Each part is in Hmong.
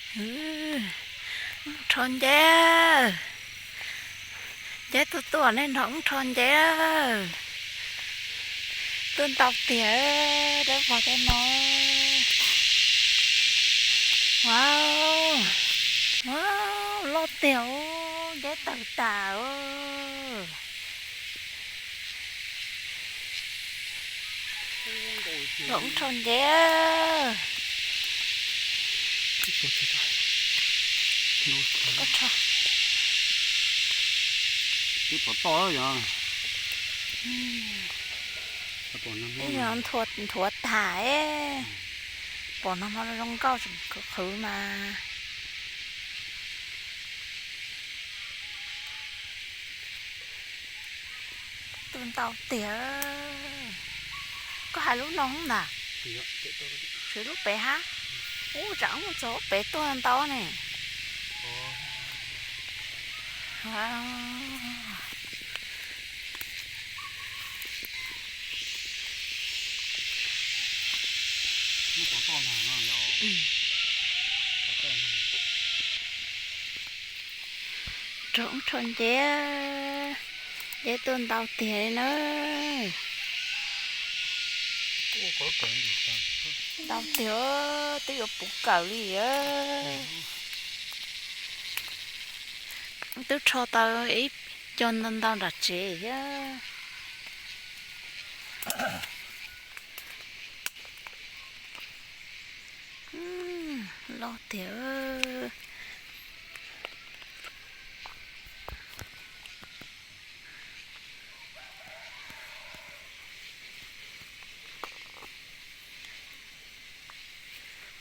Wb rho nceb, nceb tuaj tuaj nej nrog wb rho nceb. Tuaj ntau tiag, dawb vog tej no. Wow, wow, loj tiag, nceb tawg tas. Los rho nceb. Koj rho. Twb pom toj yog. Ib yog nthuav tag, pom no hmo zoo nkauj tseem qhwv qhwv mas. Tuaj ntau tiag. Koj hais lub no ntag. Tsis lub pem hab. Ub, tsam ub txog pem tuaj ntau ne. Rho ub rho nceb, nceb tuaj ntau tiag li na. Ntau tiag, twb yuav puv kawm li. Twb rho tau ib co ntau ntau nram tsev thiab. Loj tiag.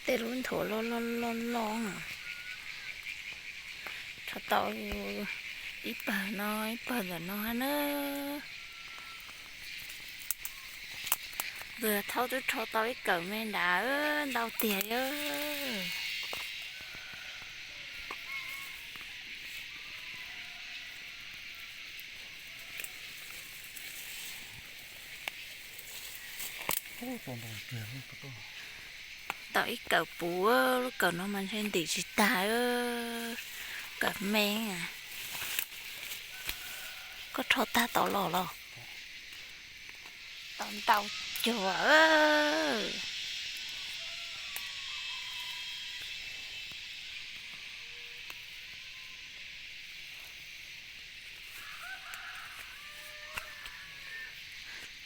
Tej lub nthuav loj loj loj loj. Rho tau ib pawg no ib pawg ntawm no hab na. Tus thaub twb rho tau ib kawm me nrad, ntau tiag li. Tau ib kawm puv, lub kawm no mas ntshe ntim tsis tag. Kawm me, koj rho tag tau los los? Tau ntau cuag.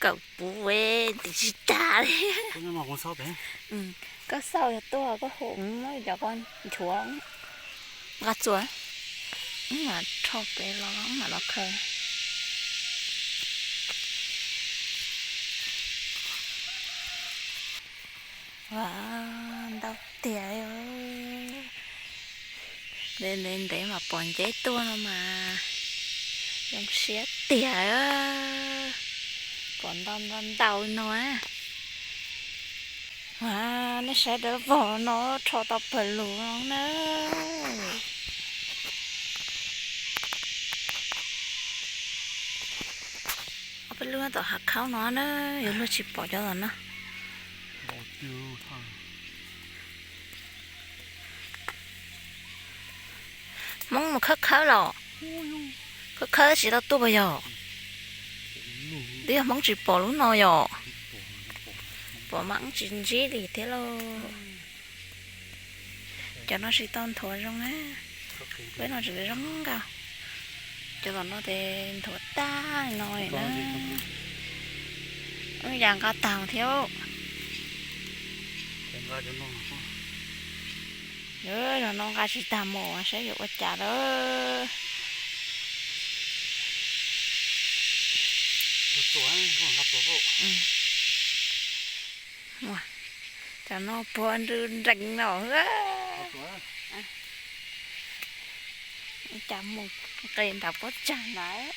Kawm puv ntim tsis tag li. Koj xauj yog tuaj koj hu muab cov ko nchuav nqa txuas. Wb mam rho pem los wb mam los khaws. Ua, ntau tiag. Ntev ntev ntev mas pom nceb tuaj no mas zoo siab tiag. Pom ntau ntau ntau no. Nej saib dawb vog no, rho tau pawg lug no na. Ob peb lub tom hav khaub no na, yuav luag tsis pom cov tom no. Hmoob mus khawb khawb los? Khawb khawb tsis tau tuaj puas yog? Twb yog Hmoob tsis pom lub no yom? Pom mas wb tsis ntsib li thiab lauj. Cov no tsis tau nthuav zoo na. Peb no tseem zoo nkauj. Cov tom no ces nthuav tag no na. Wb ya nqa tag thiab. Zaum no nqa tsis tag mus saib yuav ua cas lawm. Cov no puag nrees no. Cas mus nqes nram pob tsag ntawd.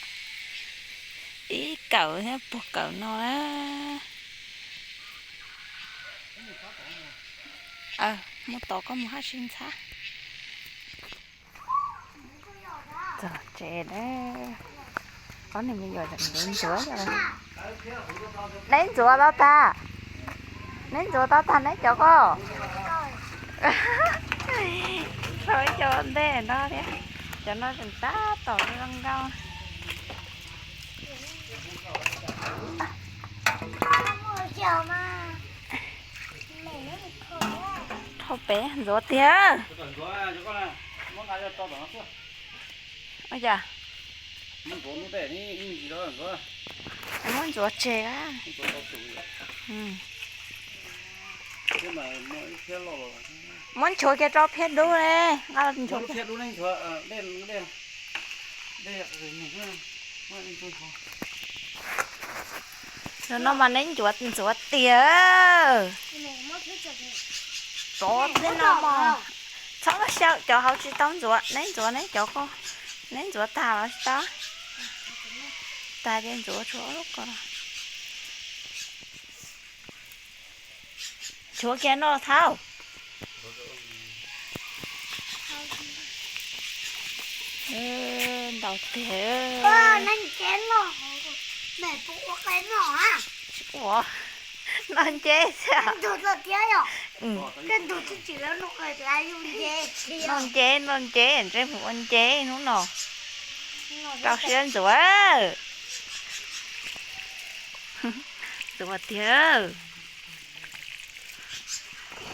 Ib kawm thiab puag kawm no na. Mus tom koj mus hab sib ntxhab. Txog tsev, ob niag me nyuam ntxuav ntxuav. Neb ntxuav tau tag, neb ntxuav tau tag neb cov ko. Ntej no thiab, cov no tseem tab tom zoo nkauj. Dhau pem ntxuav tiag. Ua cas? Muab ntxuav tseg. Muab nchuav kiag rau phiab dub li, nqa los nchuav. Zaum no mas neb ncuav ntxuav tiag. Tsov tej no mas txhob xyaw, cov hauv tsis tau ntxuav, neb ntxuav neb cov ko, neb ntxuav tag los tsis tau. Tag ces ntxuav tshuav lub ko. Tshuav kiag no thaub. Ntau tiag. Tsis ua, noj nceb xwb. Noj nceb, noj nceb, ntsej muag ua nceb hnub no. Rau siab ntxuav. Ntxuav tiag.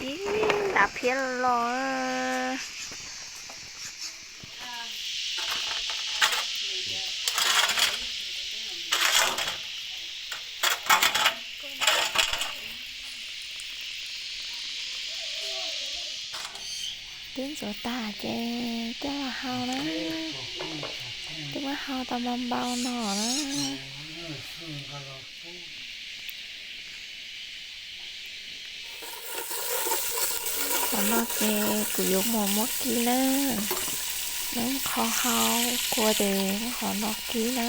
Ib nrab phiab los. Twb ntxuav tag ces coj los hau na. Twb muab hau tau npau npau no na. Qhov no ces kuv yuav mus muab kib na. Neb qho hau kua ces muab qhov no kib na.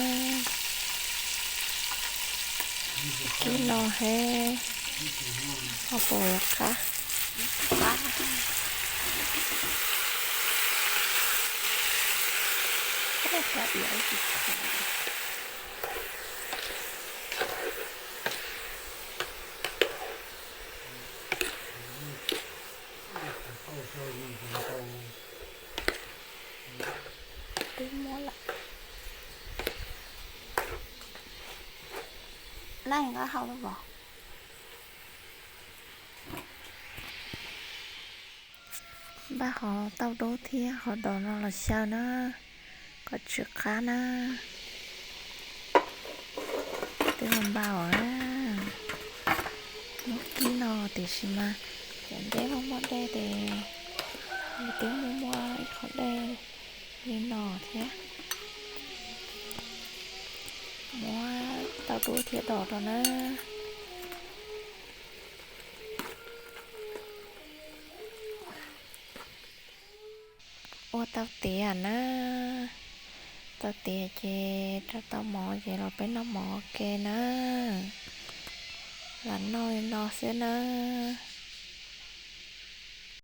Kib no thiab, ho puas yuav qab. Twb muab lawm. Neb nqa hau los. Npaj qhov tauj dub thiab qhov dos no los xyaw na, kom tsw qab na. Twb npau na, muab kib no tiam sis mas cov nteb muaj muaj dej ces yus twb muaj muaj ib qhov dej li no thiab. Muab tauj dub thiab dos rau na. Ua tau tiav na, tau tiav ces rau tau mov ces los peb noj mov ua ke na. Lam noj li no xwb na.